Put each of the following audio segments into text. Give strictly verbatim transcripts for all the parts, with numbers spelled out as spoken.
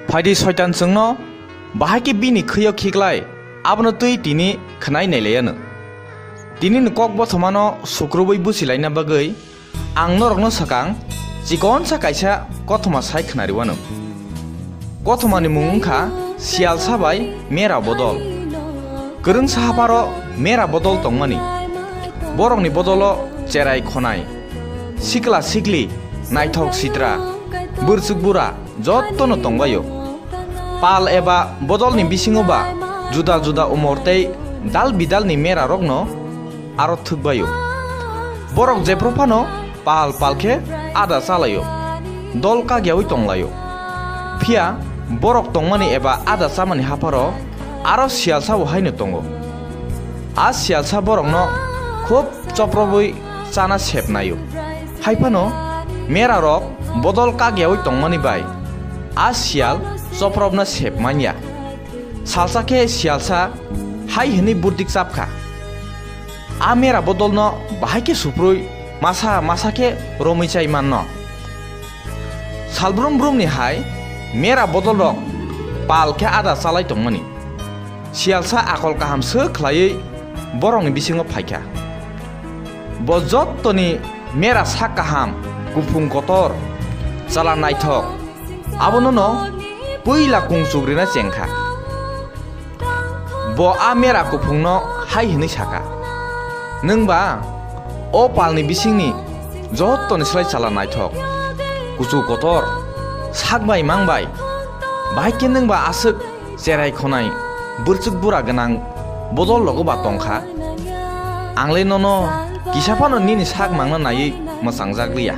Phaidi soitan chwngno bahai khe bini khwio khiklai, abono twi tini khwnai nailaianw. Tinini kok bothomano sukrubui buchilaina bagwi ang norokno swkang chikonsa kaisa kothoma sai khwnariwanw. Kothomani mung wngkha Siyalsa bai Mera Bodol. Kwrwngsa hapharo Mera Bodol tongmani. Borokni bodolo cherai khonai, sikla sikli, naithok sitra, bwrchwk bura jottono tongbaio. Pal eba bodolni bisingo ba juda juda umor tei dal bidalni merarokno aro thwkbaio. Borok jephru phano pal pal khe ada chalaio, dol kagyaui tonglaio. Phiya borok tongmani eba ada chamani hapharo aro siyalsabo haino tongo. A siyalsa borokno khub choprobwi chana sep naio. Hai phano merarok bodol kagyaui tongmani bai a siyal chopropna sep manya. Salsa khe siyalsa hai hwnwi burdik chapkha, "A mera bodolno bahai khe suprui masa masa khe romwi chai manno." Salbrum brumni hai mera bodolrok pal khe ada chalai tongmani. Siyalsa akol kaham swk khlaiwi borokni bisingo phaikha. Bo jottoni mera sak kaham, kuphung kotor, chala naithok, abonono puila kungchuk rina chengkha. Bo a mera kuphungno hai hwnwi saka, "Nwng ba o palni bisingni jottoni slai chala naithok, kuchuk kotor, sak bai mang bai, bahai khe nwng ba aswk cherai khonai bwrchwk bura gwnang bodol rogo ba tongkha. Ang le nono kisa phano nini sak mangna naiwi mwchangjak liya.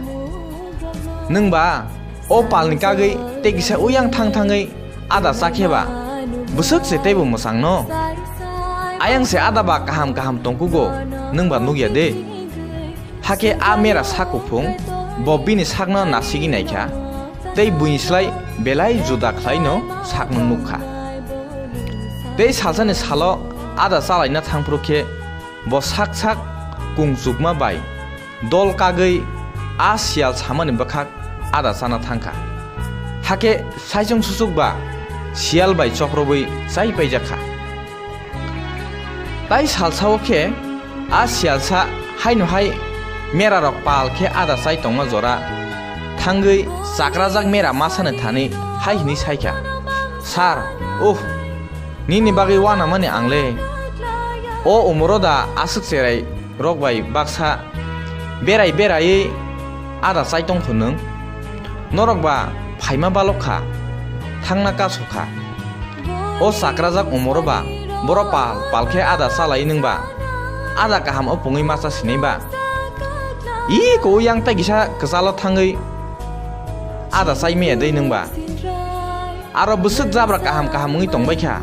Nwng ba o palni kagwi tei kisa uyang thang thangwi ada chakhe ba bwswk se teibo mwchangno. Ayang se ada ba kaham kaham tongkugo, nwng ba nukya de?" Hakhe a mera sak kuphung bo bini sakno nasigwi naikha, tei buini slai belai juda khlaino sakno nukkha. Tei salsani salo ada chalaina thangphru khe bo sak sak kungchukma bai dol kagwi a siyal samani bwkhak ada chana thangkha. Hakhe saichung suchuk ba siyal bai choprobwi chai paijakha. Tai salsao khe a siyalsa haino hai merarok pal khe ada chai tongma jora thangwi chakrajak mera masani thani hai hwnwi saikha, "Sir, uh, nini bagwi uanamani ang le. O umoro da aswk cherai rok bai baksa berai beraiwi ada chai tong kho nwng? Norok ba phaima balok kha, thangna kasu kha. O chakrajak umoro ba boro pal pal khe ada chalai nwng ba, ada kaham o pungwi masa sinai ba? I ko yang tai kisa kwchalo thangwi ada chai maya dei nwng ba? Aro bwswk jabra kaham kaham wngwi tong bai kha.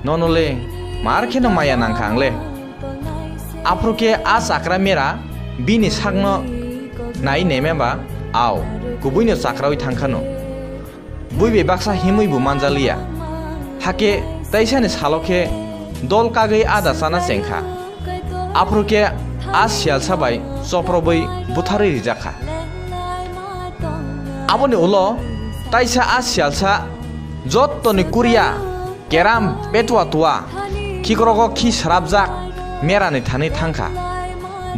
Nono le mar kheno maya nang kha ang le." Aphuru khe a chakra mera bini sakno nai nemya ba, ao, kubuino chakraui thang khano. Bui bai baksa himwi bo manjaliya. Hakhe taisani salo khe dol kagwi ada chana chengkha. Aphuru khe a siyalsa bai choprobwi butharwi rijak kha. Aboni ulo taisa a siyalsa jottoni kuriya keram petua tua, khikrogo khi srapjak merani thani thangkha.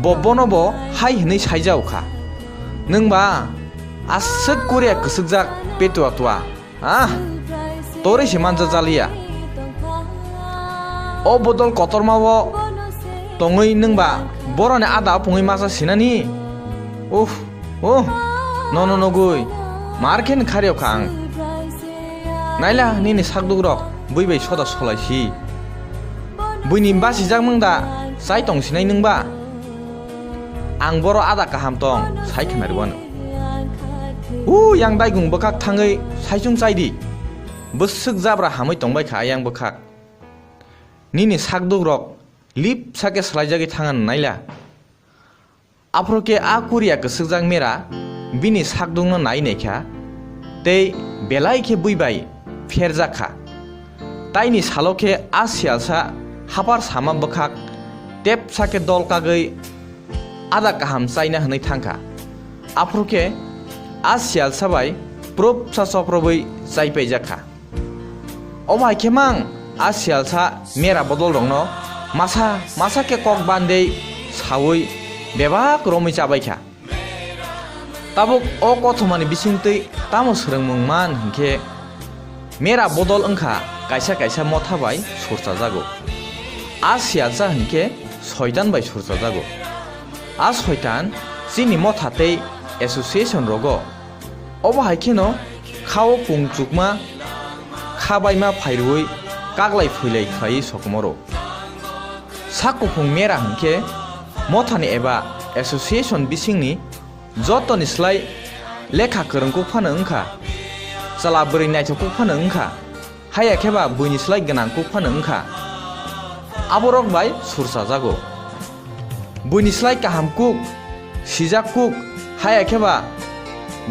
Bo bono bo hai hwnwi saijao kha, "Nwng ba aswk kuriya kwswkjak petua tua, ah, torwi se manja jaliya. O bodol kotorma o tongwi nwng ba boroni ada o pungwi masa sinani? Uff, uh, nono nugwi mar khe khariok kha ang. Naila nini sakduk rok bui bai soda solai si. Buini basi jakmang da chai tong sinai nwng ba? Ang boro ada kaham tong sai khwnari wano. U yang daigung bwkhak thangwi saichung chai di. Bwswk jabra hamwi tong bai kha ayang bwkhak. Nini sakduk rok lip sake swlaijagwi thang ano naila." Aphuru khe a kuriya kwswkjak mera bini sakdukno nai naikha tei belai khe bui bai pherjak kha. Taini salo khe a siyalsa hapar sama bwkhak tepsa khe dol kagwi ada kaham chaina hwnwi thangkha. Aphuru khe a siyalsa bai prup sa soprobwi chaipaijak kha. Obo hai khe mang a siyalsa mera bodolrokno masa masa khe kok bandei saui bebak romwi chabai kha. Tabuk o kothomani bisingtwi tamo swrwngmung man hinkhe mera bodol wngkha kaisa kaisa motha bai surchajago. A siyalsa hinkhe soitan bai surchajago. A soitan chini motha tei association rogo. Obo hai kheno khao kung chukma kha baima phairwi kaglai phuilai khlaiwi sokomoro. Sak kuphung mera hinkhe mothani eba association bisingni jotoni slai lekha kwrwng kuk phano wngkha, chwla bwrwi naithok kuk phano wngkha, haya khe ba buini slai gwnang kuk phano wngkha. Aborok bai surchajago. Buini slai kaham kuk, sijak kuk, haya khe ba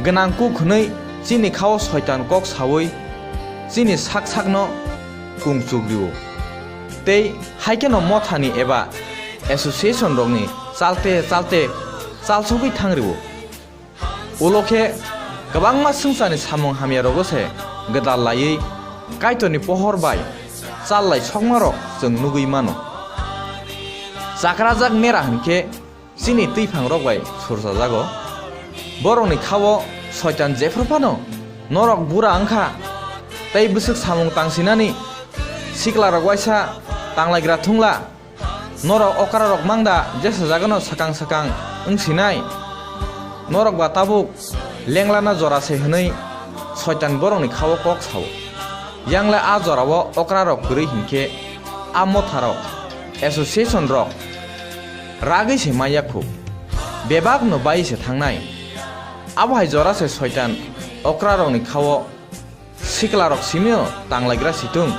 gwnang kuk hwnwi chini khao soitan kok saui chini sak sakno kung chuk rio. Tei hai kheno mothani eba association rokni chalte chalte chalsogwi thang rio. Ulo khe kwbangma swngcharni samung hamyarogo se gwdal laiwi Kaitorni pohor bai chal lai sokmarok chwng nugwi mano. Chakrajak mera hinkhe chini twiphangrok bai surchajago. Borokni khao soitan jephru phano norok bura wngkha tei bwswk samung tangsinani siklarok waisa tanglaigra thungla. Norok okrarok mangda jesa jagano sakang sakang wngsinai. Norok ba tabuk lenglana jora se hwnwi soitan borokni khao kok sao. Yangle a jorao okrarok kwrwi hinkhe a motharok, association rok ragwi se maya khu. Bebakno bai se thangnai. Abo hai jora se soitan okrarokni khao siklarok simio tanglaigra situng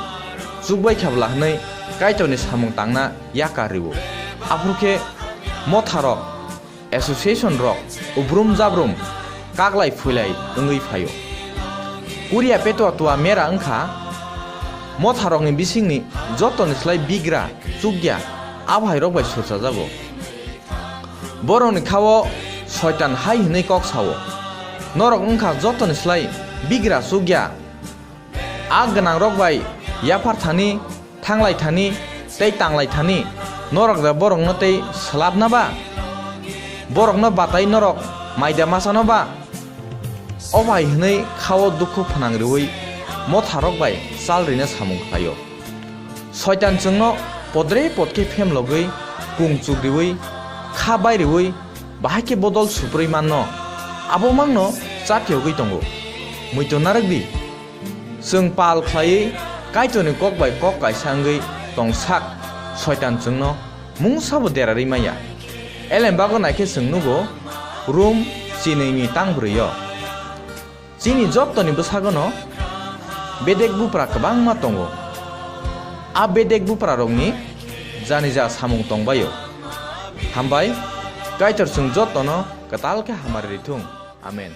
chukbai khabla hwnwi Kaitorni samung tangna yakar rio. Aphuru khe motharok, association rok ubrum jabrum kaglai phuilai wngwi phaio. Kuria petua tua mera wngkha motharokni bisingni jotoni slai bigra chukya abo hai rok bai surchajago. Borokni khao soitan hai hwnwi kok sao, "Norok wngkha jotoni slai bigra chukya. A gwnangrok bai yaphar thani, thanglai thani tei tanglai thani, norok da borokno tei swlapna ba? Borokno batai norok maida masano ba?" Obo hai hwnwi khao dukhu phnang rwui motharok bai chal rina samung khlaio. Soitan chwngno podre pod khe phemlogwi, kung chuk riui, kha bai riui, bahai khe bodol suprui manno, abo mangno chak yogwi tongo. Muitu narwk di. Chwng pal khlaiwi Kaitorni kok bai kok kaisa wngwi tong sak, Soitan chwngno mungsabo derarwi maya. Elembago naikhe chwng nugo, Rum chinwini tang brwi-o. Chini jottoni bwsagono bedek bupra kwbangma tongo. A bedek buprarokni janija samung tongbaio. Hambai, Kaitor chwng jottono kwtal khe hamari rithung. Amen.